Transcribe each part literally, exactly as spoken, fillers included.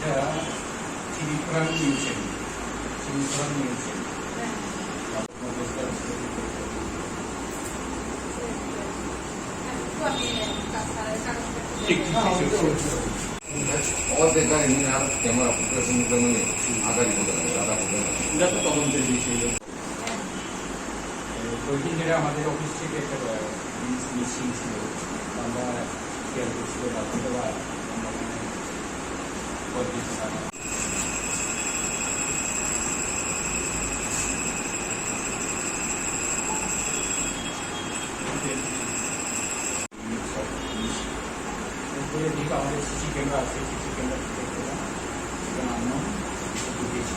এটা চিনি ফ্রান নিয়েছেন, চিনি ফ্রান নিয়েছেন। ঠিক, ঠিক, ঠিক, ঠিক। Next, all the guy in our camera, put us in the money. Agari ko dana, rada ko dana. এটা তো তদন্তের বিষয়। তো এই ক্ষেত্রে আমাদের অফিস থেকে একটা জিনিস মিসিং ছিল, আমরা খেয়াল করছি যে বাচ্চাটা বা আমরা ওখানে পরবর্তী থানা। এরপরে যেহেতু আমাদের সিসি ক্যামেরা আছে, সিসি ক্যামেরা চেক করলাম, সেখানে আমরা ঢুকেছি।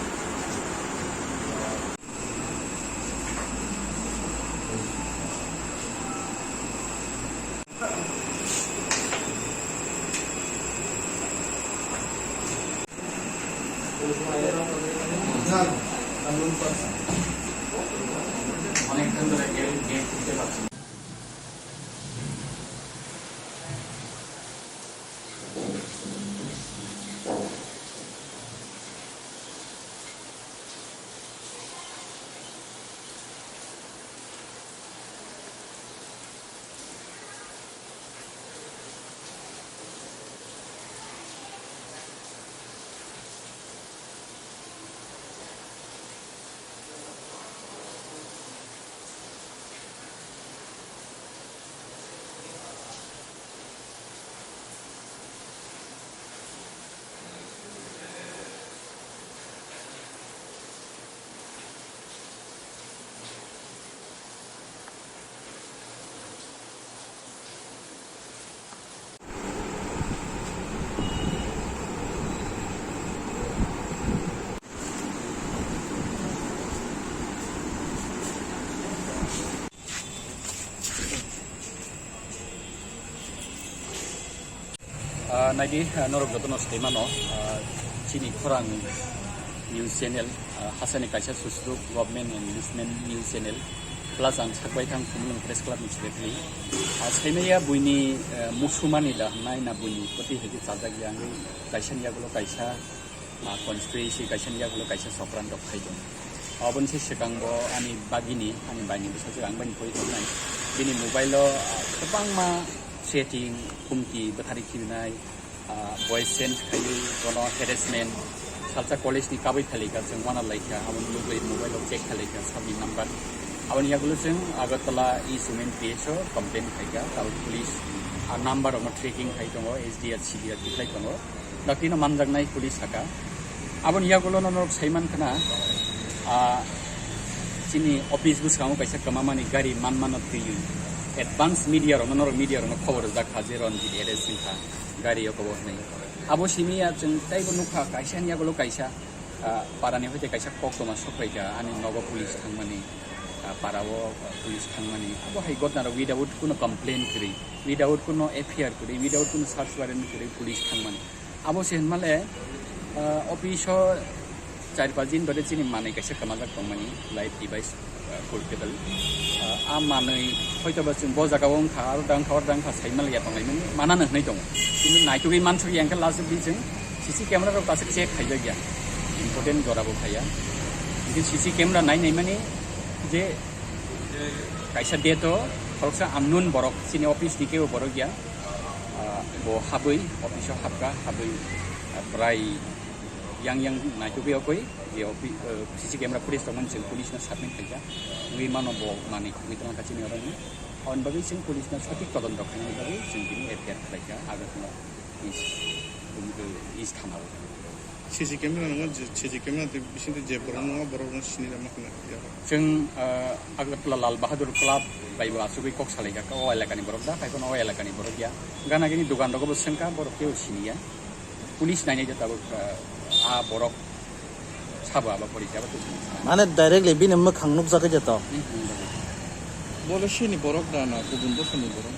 অনেকক্ষণ ধরে গেট, গেট খুলতে পারছি না। Ah, naidi, ah, norok jotono swtwi mano, ah, chini khorang news channel, ah, hasteni kaisa susuduk government and listening news channel, plus ang sakbai thang Khumulwng Press Club ni secretary. Ah, saimaya buini, ah, musumani da hwnai na buini poti hai khe chajak ya wngwi kaisa ni yagulo kaisa, ah, conspiracy kaisa ni yagulo kaisa chokran rok khai tongo. Aboni se swkang bo ani bagini, ani baini bwsajwk ang baini koi tongnai. Bini mobile o, ah, kwbangma chatting, humki, bwthari khirinai, ah, voice change khaiwi bono harassment, salsa college ni kabui phailika chwng wana laikha, aboni logoi mobile o check khailika sabni number. Aboni yagulo chwng Agartala East Women P S o complain khaika, tabuk police, ah, number rokno tracking khai tongo, S D R, C D R tikhlai tongo. Dakti no manjaknai police saka. Aboni yagulo no norok saiman khna, ah, chini office bwskango kaisa kwmamani gari manmano twiwi advance media rokno, norok media rokno khobor rijak kha je Ranjit arrest wngkha gari o kobo hwnwi. Abo simi ya chwng taibo nukha kaisa ni yagulo kaisa, ah, parani hoite kaisa koktwma sokphaikha ani nogo police thangmani, ah, para o, ah, police thangmani. Abo hai gotna rok without kuno complaint kwrwi, without kuno F I R kwrwi, without kuno search warrant kwrwi police thangmani. Abo se hinmale, ah, office o char panch din dhore chini manwi kaisa kwmajak tongmani, light device, ah, portable. Ah, a manwi hoitoba chwng bo jagao wngkha, aro da wngkha, aro da wngkha, saimale ya tonglaimani, manano hwnwi tongo. Kintu naitugwi mansukya hwnkhe last din chwng C C camera rok kaisa check khaijak ya, important jora bo khaiya. Hwnkhe C C camera nai naimani je kaisa date o khoroksa unknown borok, chini office ni kebo borok ya, ah, bo habwi, office o habka, habwi, ah, bwrai yang yang naitugwi okwi, je ofi-, ah, C C camera footage tongmani chwng police no submit khaikha, wngwi mano bo manwi khogwi tongkha chini oro ni. Aboni bagwi chwng police no sotik todonto khainani bagwi chwng bini F I R khlaikha, Agartala East, um, East thana o. C C camera nangma, je C C camera tei bisingtwi je borok nangma borok no sini rwma khna ya. Chwng, ah, Agartala Lal Bahadur Club bai bo achugwi kok salaijak, o elakani borok da, hai phano o elakani borok ya. Gana gini dogan rogo bo swngkha, borok kebo siniya. Police nainai da tabuk, ah, a borok sabo abo pori jabo to sini. Mane directly bini mwkhang nukjagwi je to. Hmm, hmm, hmm. Bolo sini borok da na kubun bosoni borok?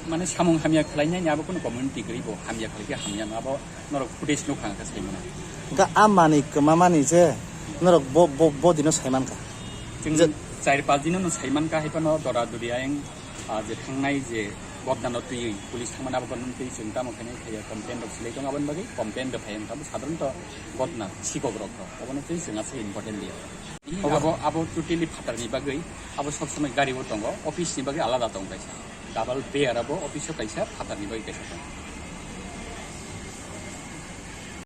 Mane samung hamya khlainai ni abo kono community gri bo hamya khlai khe hamya no abo norok footage nukha khe sai mano. Ga amani kwmamani je norok bo, bo, bo dino sai mankha. Chwng je char panch dino no sai mankha, hai phano dora duri ayang, ah, je thangnai je gotna no twi police thangmani abo kono twi chwng tamo khainai khaiya complain rok silai tong aboni bagwi complain rok phai wngkha bo sadharanto gotna sikok rok rok abono twi chwng aswk important liya. Obo abo, abo totally phatarni bagwi, abo sob somoi gari o tongo, office ni bagwi alada tong kaisa. Double pair abo office o kaisa, phatarni bagwi kaisa tongo.